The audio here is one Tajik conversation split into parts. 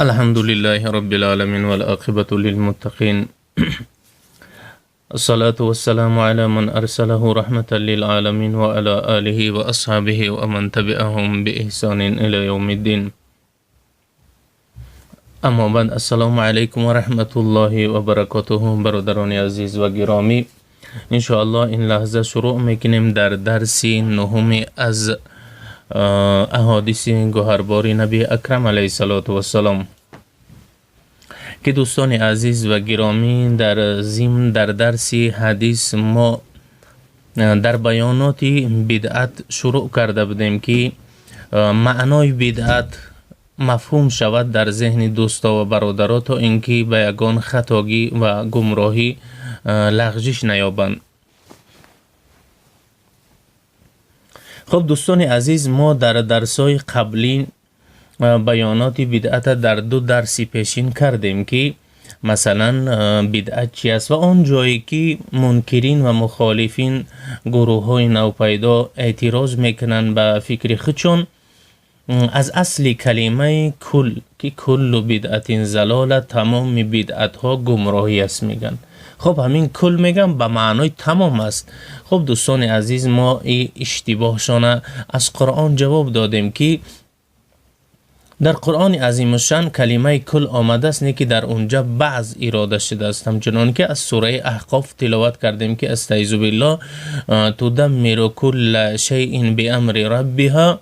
الحمد لله رب العالمين والعاقبة للمتقين، الصلاة والسلام على من أرسله رحمة للعالمين وعلى آله وأصحابه ومن تبعهم بإحسان إلى يوم الدين. اما بعد، السلام علیکم و رحمت الله و برکاته. برادران عزیز و گرامی، انشاءالله این لحظه شروع میکنیم در درس نهم از احادیث گوهربار نبی اکرم علیه الصلاة والسلام که دوستان عزیز و گرامی، در ضمن در درس حدیث ما در بیانات بدعت شروع کرده بودیم که معنای بدعت مفهوم شود در ذهن دوستا و برادرها تا اینکه به یگان خطاگی و گمراهی لغزش نیابند. خب دوستان عزیز، ما در درسای قبلی بیانات بدعت در دو درس پیشین کردیم که مثلا بدعت چی است و آن جایی که منکرین و مخالفین، گروه های نوپیدا اعتراض میکنن به فکر خودشون، از اصل کلمه کل که کل بدعت ضلاله، تمام بدعت ها گمراهی است میگن. خب، همین کل میگن به معنای تمام است. خب دوستان عزیز، ما ای اشتباهشان از قرآن جواب دادیم که در قرآن عظیم الشان کلمه کل آمده است، نه که در اونجا بعض اراده شده است، همچنان که از سوره احقاف تلاوت کردیم که استعیذ بالله تدمر کل شیء بامر ربها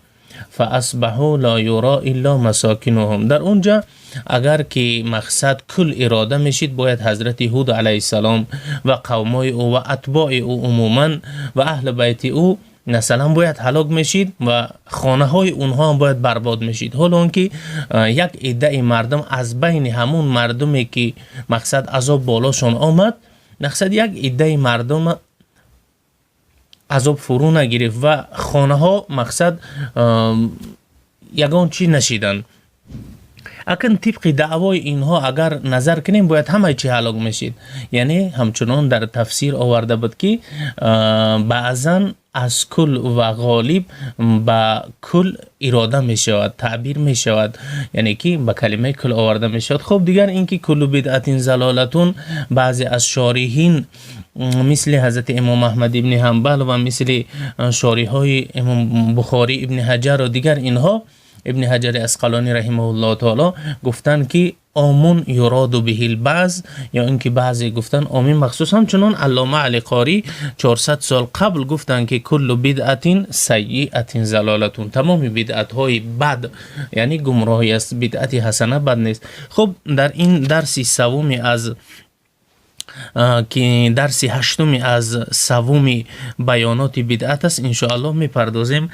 فاصبحوا لا یرا الا مساکنهم. در اونجا اگر که مقصد کل اراده میشید، باید حضرت هود علیه السلام و قومای او و اتباع او عموما و اهل بیت او مثلا باید هلاک میشید و خانه های اونها هم باید برباد میشید. حالا که یک عده مردم از بین همون مردمی که مقصد عذاب بالاشون آمد، مقصد یک عده مردم عذاب فرو نگرفت و خانه ها مقصد یگان چی نشیدن. اکن طبق دعوای اینها اگر نظر کنیم، باید همه چی هلاک میشید. یعنی همچنان در تفسیر آورده بود که بعضا از کل و غالب به کل اراده می شود، تعبیر می شود، یعنی که به کلمه کل آورده می شود. خب، دیگر اینکه کل بدعت ضلالة، بعضی از شارحین مثل حضرت امام احمد ابن حنبل و مثل شارح های امام بخاری، ابن حجر و دیگر اینها، ابن حجر عسقلانی رحمه الله تعالی، گفتند که عام یراد به البعض یا اینکه بعضی گفتن عام مخصوص. همچنان علامه علی قاری 400 سال قبل گفتند که کل بدعت سیئة ضلالة، تمام بدعت های بد یعنی گمراهی است، بدعت حسنه بد نیست. خب، در این درس سومی از که درس هشتمی از سومی بیانات بدعت است، انشاءالله میپردازیم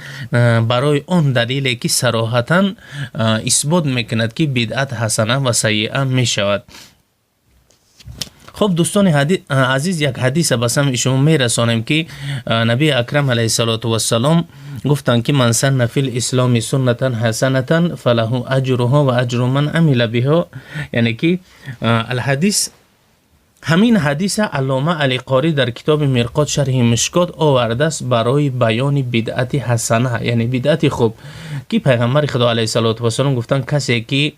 برای آن دلیلی که صراحتا اثبات میکند که بدعت حسنه و سیئه میشود. خب دوستان عزیز، یک حدیث به سمع شما میرسانیم که نبی اکرم علیه الصلاة والسلام گفتند که من سن فی الاسلام سنة حسنة فله اجرها و اجر من عمل بها. یعنی که الحدیث، همین حدیث علامه علی قاری در کتاب مرقات شرح مشکات آورده است برای بیان بدعت حسنه، یعنی بدعت خوب، که پیغمبر خدا علیه الصلاة والسلام گفتن کسی که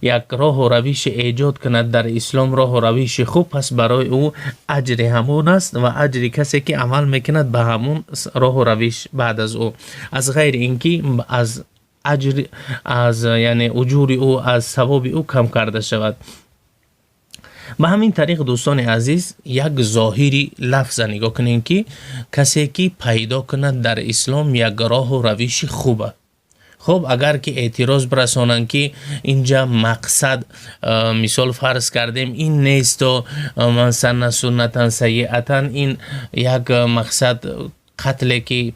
یک راه و روش ایجاد کند در اسلام، راه و روش خوب، پس برای او اجر همون است و اجر کسی که عمل میکند به همون راه و روش بعد از او، از غیر اینکه از اجر از یعنی اجور او، از ثواب او کم کرده شود. به همین طریق دوستان عزیز، یک ظاهری لفظ نگاه کنین که کسی که پیدا کند در اسلام یک راه و روش خوبه. خب، اگر که اعتراض برسانند که اینجا مقصد مثال فرض کردیم این نیست و من سن سنة سیئة، این یک مقصد قتل که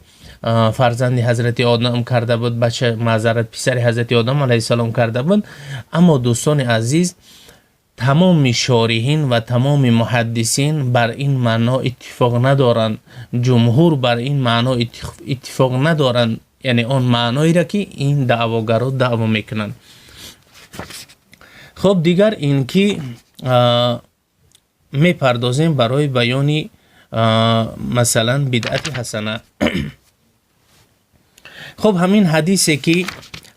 فرزند حضرت آدم کرده بود، بچه، معذرت، پسر حضرت آدم علیه السلام کرده بود. اما دوستان عزیز، تمام شارحین و تمام محدثین بر این معنا اتفاق ندارند. جمهور بر این معنا اتفاق ندارند، یعنی آن معنایی را که این دعواگرا دعوا میکنند. خب، دیگر اینکه میپردازیم برای بیان مثلا بدعت حسنه. خب، همین حدیثی که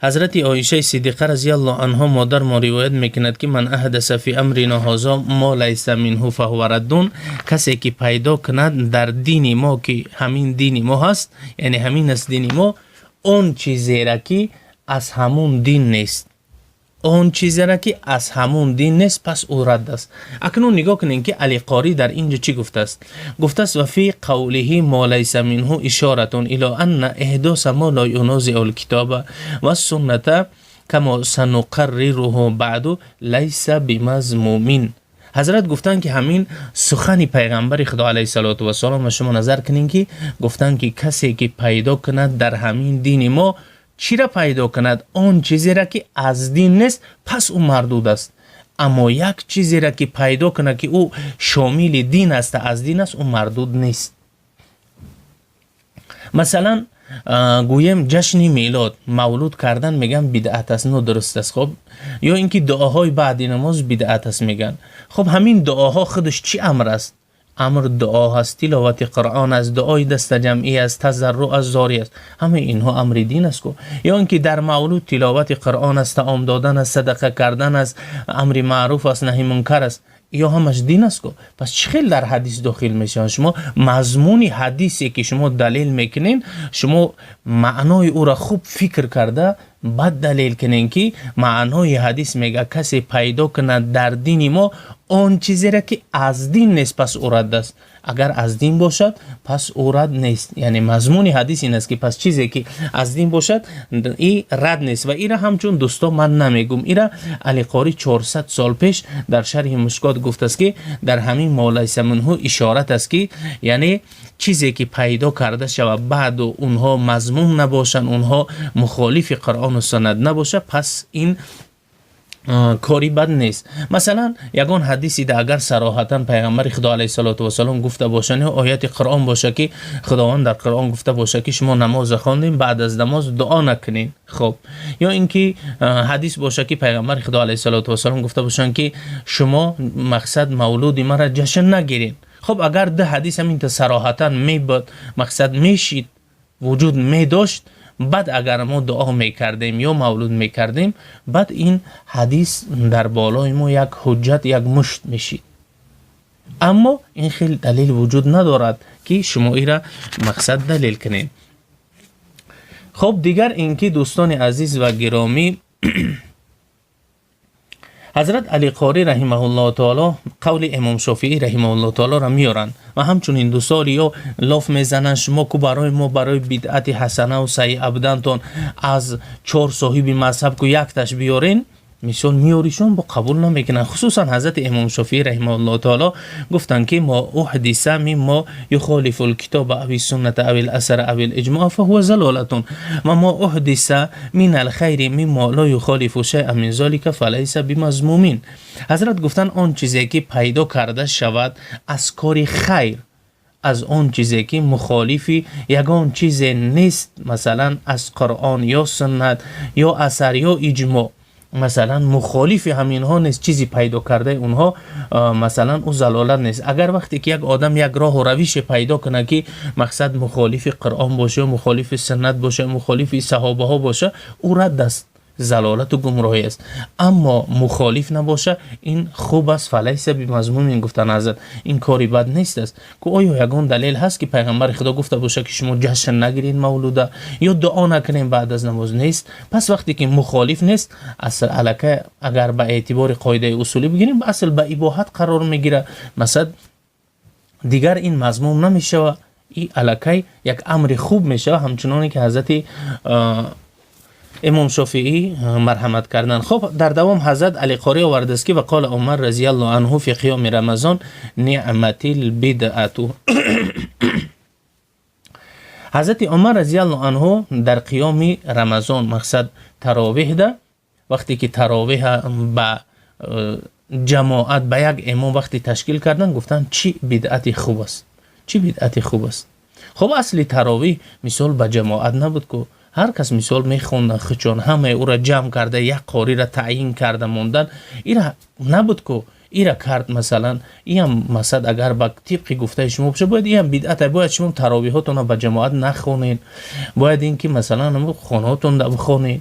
Ҳазрати Оишаи Сиддиқа разияллоҳу анҳо модар мо ривоят мекунад, ки ман аҳдаса фи амрина ҳозо мо лайса минҳу фаҳува раддун. Касе ки пайдо кунад дар дини мо, ки ҳамин дини мо ҳаст, яъне ҳамин аст дини мо, он чизеро ки аз ҳамун дин нест, он чизеро ки аз ҳамун дин нест, пас ӯ рад аст. Акнун нигоҳ кунем, ки Али Қорӣ дар ин ҷо чӣ гуфтааст. Гуфтааст: ва фи қавлиҳи мо лайса минҳу ишоратун ило анна иҳдоса мо ло юнозиу лкитоба вассунната камо сануқаррируҳу баъду лайса бимазмумин. Ҳазрат гуфтанд, ки ҳамин сухани пайғамбари Худо алайҳиссалоту вассалом, шумо назар кунем, ки гуфтанд, ки касе ки пайдо кунад дар ҳамин дини мо, чира пайдо кунад? Он чизеро ки аз дин нест, пас ӯ мардуд аст. Аммо як чизеро ки пайдо кунад, ки ӯ шомили дин аст, аз дин аст, ӯ мардуд нест. Масалан, гӯем, ҷашни мелод, мавлуд кардан, меган, бидъат аст, нодуруст аст. Хоб, ё ин ки дуоҳои баъди намоз бидъат аст, меган. Хоб, ҳамин дуоҳо худаш чӣ амр аст? Амр дуо ҳаст, тиловати Қуръон аст, дуои дастаҷамъӣ аст, тазарруъ аст, зорӣ аст. Ҳамаи инҳо амри дин аст ку. Ё ин ки дар мавлуд тиловати Қуръон аст, таом додан аст, садақа кардан аст, амри маъруф аст, наҳи мункар аст. Ё ҳамаш дин аст ку. Пас чӣ хел дар ҳадис дохил мешаванд? Шумо мазмуни ҳадисе ки шумо далел мекунед, шумо маънои ӯро хуб фикр карда, баъд далел кунед, ки маънои ҳадис мега: касе пайдо кунад дар дини мо он чизеро ки аз дин нест, пас ӯ рад аст. Агар аз дин бошад, пас ӯ рад нест. Яъне мазмуни ҳадис ин аст, ки пас чизе ки аз дин бошад, и рад нест. Ва ира ҳамчун дӯсто ман намегум, ира Алиқорӣ 400 сол пеш дар Шарҳи Мушкот гуфтааст, ки дар ҳамин мо лайса минҳу ишорат аст, ки яъне чизе ки пайдо карда шавад, баъду онҳо мазмум набошанд, онҳо мухолифи Қуръону суннат набошад, пас ин кори бад нест. Масалан, ягон ҳадиси да агар сароҳатан пайғамбари Худо алайҳиссалоту вассалом гуфта бошанд ё ояти Қуръон боша, ки Худованд дар Қуръон гуфта боша, ки шумо намоза хондем, баъд аз намоз дуо накунед. Хоб, ё ин ки ҳадис боша, ки пайғамбари Худо алайҳиссалоту вассалом гуфта бошанд, ки шумо, мақсад, мавлуди мара ҷашн нагиред. Хоб, агар ду ҳадис ҳаминта сароҳатан мебуд, мақсад, мешид, вуҷуд медошт, баъд агар мо дуо мекардем ё мавлуд мекардем, баъд ин ҳадис дар болои мо як ҳуҷҷат, як мушт мешид. Аммо ин хел далел вуҷуд надорад, ки шумо ира, мақсад, далел кунед. Хоб, дигар ин ки, дӯстони азиз ва гиромӣ, Ҳазрат Али Қорӣ раҳимаҳуллоҳу таоло қавли Имом Шофиӣ раҳимаҳуллоҳу таолоро меоранд ва ҳамчунин дусоли ё лоф мезананд: шумо ку барои мо, барои бидъати ҳасанаву сайиа будантон аз чор соҳиби мазҳаб ку якташ биёрен. Мисол меоришон, бо қабул намекунанд. Хусусан ҳазрати Имом Шофиӣ раҳимаҳуллоҳу таоло гуфтанд, ки мо уҳдиса миммо юхолифу лкитоба ави сунната ави ласара ави лиҷмоа фаҳува залолатун ва мо уҳдиса мин алхайри миммо ло юхолифу шайъа мин золика фалайса бимазмумин. Ҳазрат гуфтанд, он чизе ки пайдо карда шавад аз кори хайр, аз он чизе ки мухолифи ягон чизе нест, масалан, аз Қуръон ё суннат ё асар ё иҷмоъ, масалан, мухолифи ҳаминҳо нест, чизи пайдо кардаи онҳо, масалан, ӯ залолат нест. Агар вақте ки як одам як роҳу равише пайдо кунад, ки, мақсад, мухолифи Қуръон боша ё мухолифи суннат боша ё мухолифи саҳобаҳо боша, ӯ рад аст, залолату гумроҳӣ аст. Аммо мухолиф набоша, ин хуб аст. Фалайса бимазмумин, гуфтан ҳазрат, ин кори бад нест аст ку. Оё ягон далел ҳаст, ки пайғамбари Худо гуфта боша, ки шумо ҷашн нагиред мавлуда ё дуо накунем баъд аз намоз? Нест. Пас вақте ки мухолиф нест, асл аллакай, агар ба эътибори қоидаи усулӣ бигирем, асл ба ибоҳат қарор мегирад. Масалан, дигар ин мазмум намешава, и аллакай як амри хуб мешава, ҳамчуноне ки ҳазрати Имом Шофиӣ марҳамат карданд. Хоб, дар давом ҳазрат Алиқорӣ овардааст, ки вақола Умар разиаллоҳу анҳу фи қиёми рамазон ниъматил бидъату. Ҳазрати Умар разиаллоҳу анҳу дар қиёми Рамазон, мақсад, таровиҳда, вақте ки таровиҳа ба ҷамоат, ба як имом вақте ташкил карданд, гуфтанд: чӣ бидъати хуб аст, чӣ бидъати хуб аст. Хоб, асли таровиҳ, мисол, ба ҷамоат набуд ку. Ҳар кас, мисол, мехондан хучон, ҳамаи ӯра ҷамъ карда, як қориро таъйин карда мондан, ира набуд ку. Ира кард, масалан, иам, масалан, агар ба тибқи гуфтаи шумо боша, бояд иам бидъат, бояд шумо таровиҳотонро ба ҷамоат нахонед, бояд ин ки, масалан, хонаҳотон бихонед.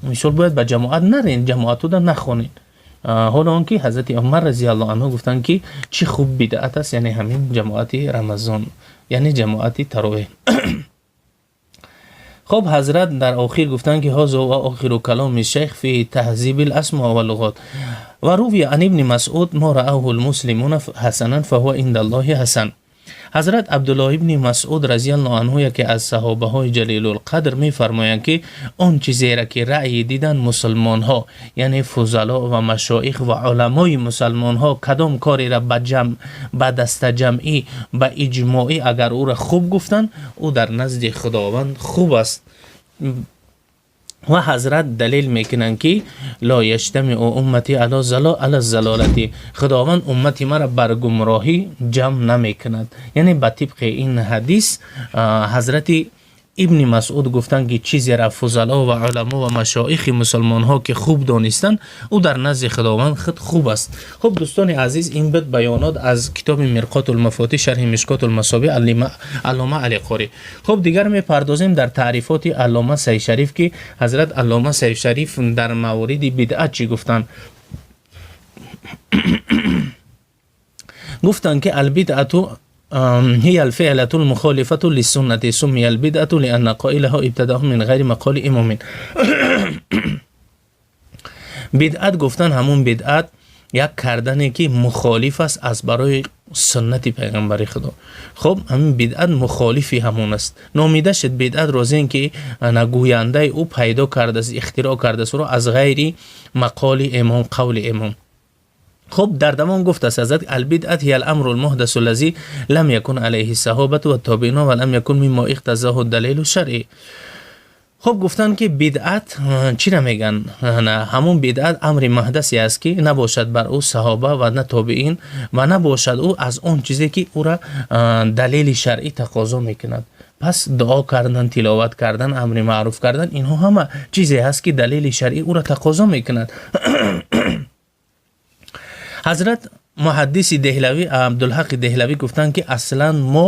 Мисол бояд ба ҷамоат нарен, ҷамоатуда нахонед. Ҳоло он ки ҳазрати Умар разияллоҳу анҳу гуфтанд, ки чӣ хуб бидъат аст, яъне ҳамин ҷамоати Рамазон, яъне ҷамоати таровеҳ. Хуб, ҳазрат дар охир гуфтанд, ки ҳоза ва охиру каломи шайх фи таҳзиби ласмо ва луғот ва рувия ан ибни Масъуд мо раавҳу лмуслимуна ҳасанан фаҳува инда Аллоҳи ҳасан. Ҳазрат Абдуллоҳ ибни Масъуд разияллоҳу анҳу, яке аз саҳобаҳои ҷалилулқадр, мефармоянд, ки он чизеро ки раъй дидан мусулмонҳо, яъне фузало ва машоих ва уламои мусулмонҳо, кадом кореро ба ҷамъ, ба дастаҷамъӣ, ба иҷмоӣ агар ӯро хуб гуфтанд, ӯ дар назди Худованд хуб аст. Ва ҳазрат далел мекунанд, ки ла яҷтамиу уммати ала залолати, Худованд уммати маро бар гумроҳӣ ҷамъ намекунад. Яъне ба тибқи ин ҳадис ҳазрати ибни Масъуд гуфтанд, ки чизеро фузало ва уламо ва машоихи мусулмонҳо ки хуб донистанд, ӯ дар назди Худованд худ хуб аст. Хуб, дӯстони азиз, ин буд баёнот аз китоби Мирқотулмафотиҳ, шарҳи Мишкотулмасобиҳ, Аллома Али Қорӣ. Хуб, дигар мепардозем дар таърифоти Аллома Сайф Шариф, ки ҳазрат Аллома Сайф Шариф дар мавриди бидъат чӣ гуфтанд. Гуфтанд, ки албидъату هي الفعلة المخالفة للسنة، سمي البدعة لأن قائلها ابتداه من غير مقال إمام. Бидъат гуфтан ҳамун бидъат як кардане ки мухолиф аст аз барои суннати пайғамбари Худо. Хуб, ҳамин бидъат мухолифи ҳамон аст. Номида шуд бидъат розен ки гӯяндаи ӯ пайдо кардааст, ихтироъ кардааст ӯро аз ғайри мақоли имом, қавли имом. Хуб, дар давом гуфтааст ҳазрат: албидъат ҳия аламру лмуҳдасу ллази лам якун алайҳи саҳобату ваттобиина ва лам якун миммо иқтазаҳу далилу шаръӣ. Хуб, гуфтанд, ки бидъат чиро мегӯянд? Ҳамун бидъат амри муҳдасе аст, ки набошад бар ӯ саҳоба ва на тобиин ва набошад ӯ аз он чизе ки ӯра далели шаръӣ тақозо мекунад. Пас дуо кардан, тиловат кардан, амри маъруф кардан, инҳо ҳама чизе ҳаст, ки далели шаръӣ ӯра тақозо мекунад. Ҳазрат муҳаддиси Деҳлавӣ Абдулҳақи Деҳлавӣ гуфтанд, ки аслан мо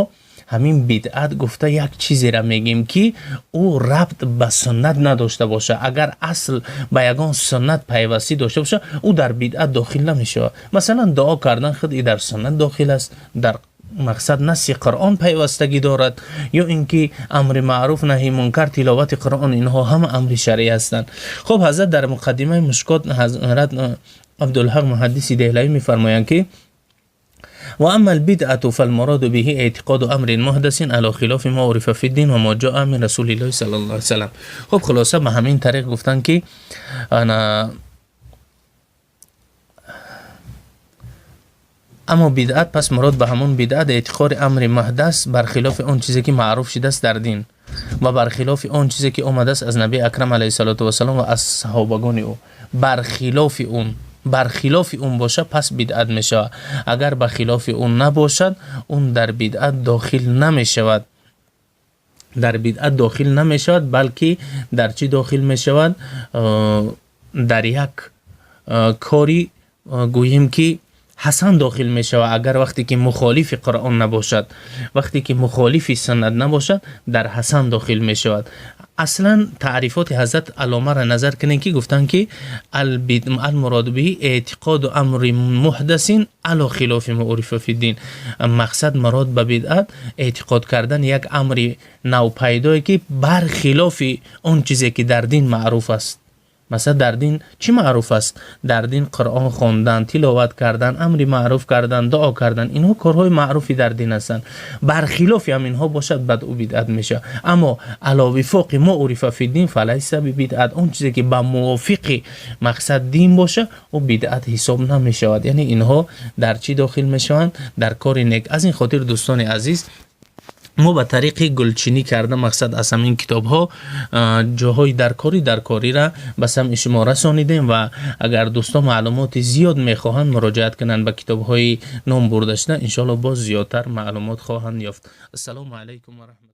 ҳамин бидъат гуфта як чизеро мегӯем, ки ӯ рабт ба суннат надошта бошад. Агар асл ба ягон суннат пайвастӣ дошта бошад, ӯ дар бидъат дохил намешавад. Масалан, дуо кардан худ и дар суннат дохил аст, дар мақсад насси Қуръон пайвастагӣ дорад, ё ин ки амри маъруф, наҳи мункар, тиловати Қуръон, инҳо ҳама амри шаръӣ ҳастанд. Хуб, ҳазрат дар муқаддимаи Мушкот ҳазрат Абдулҳақ муҳаддиси Деҳлавӣ мефармоянд, ки وأما البدعة فالمراد به اعتقاد أمر محدث على خلاف ما عرف في الدين وما جاء من رسول الله صلى الله عليه وسلم. خب، خلاصه به همین طریق گفتن که انا اما бидъат, пас мурод ба ҳамон бидъат эътиқоди амри муҳдас бар хилофи он чизе ки маъруф шудааст дар дин ва бар хилофи он чизе ки омадааст аз Набии Акрам алайҳиссалоту вассалом ва аз саҳобагони ӯ, бар хилофи он бошад, пас бидъат мешавад. Агар ба хилофи он набошад, он дар бидъат дохил намешавад, дар бидъат дохил намешавад, балки дар чӣ дохил мешавад? Дар як кори гӯем ки ҳасан дохил мешавад. Агар вақте ки мухолифи Қуръон набошад, вақте ки мухолифи суннат набошад, дар ҳасан дохил мешавад. Аслан таърифоти ҳазрат Алломаро назар кунем, ки гуфтанд, ки алмуроду биҳи эътиқоду амри муҳдасин ало хилофи ма урифа фи дин. Мақсад мурод ба бидъат эътиқод кардан як амри навпайдое, ки бар хилофи он чизе ки дар дин маъруф аст. Масалан, дар дин чӣ маъруф аст? Дар дин Қуръон хондан, тиловат кардан, амри маъруф кардан, дуо кардан, инҳо корҳои маъруфи дар дин ҳастанд. Бар хилофи ҳаминҳо бошад, баъд ӯ бидъат мешавад. Аммо ало вифоқи мо урифа фи дин фалайса бибидъат. Он чизе ки ба мувофиқи мақсад дин бошад, ӯ бидъат ҳисоб намешавад. Яъне инҳо дар чӣ дохил мешаванд? Дар кори нек. Аз ин хотир, дӯстони азиз, мо ба тариқи гулчинӣ карда, мақсад аз ҳамин китобҳо ҷоҳои даркориро ба самъи шумо расонидем ва агар дӯстон маълумоти зиёд мехоҳанд, муроҷиат кунанд ба китобҳои ном бурда шуда, иншоалло боз зиёдтар маълумот хоҳанд ёфт. Ассалому алайкум ва раҳмат.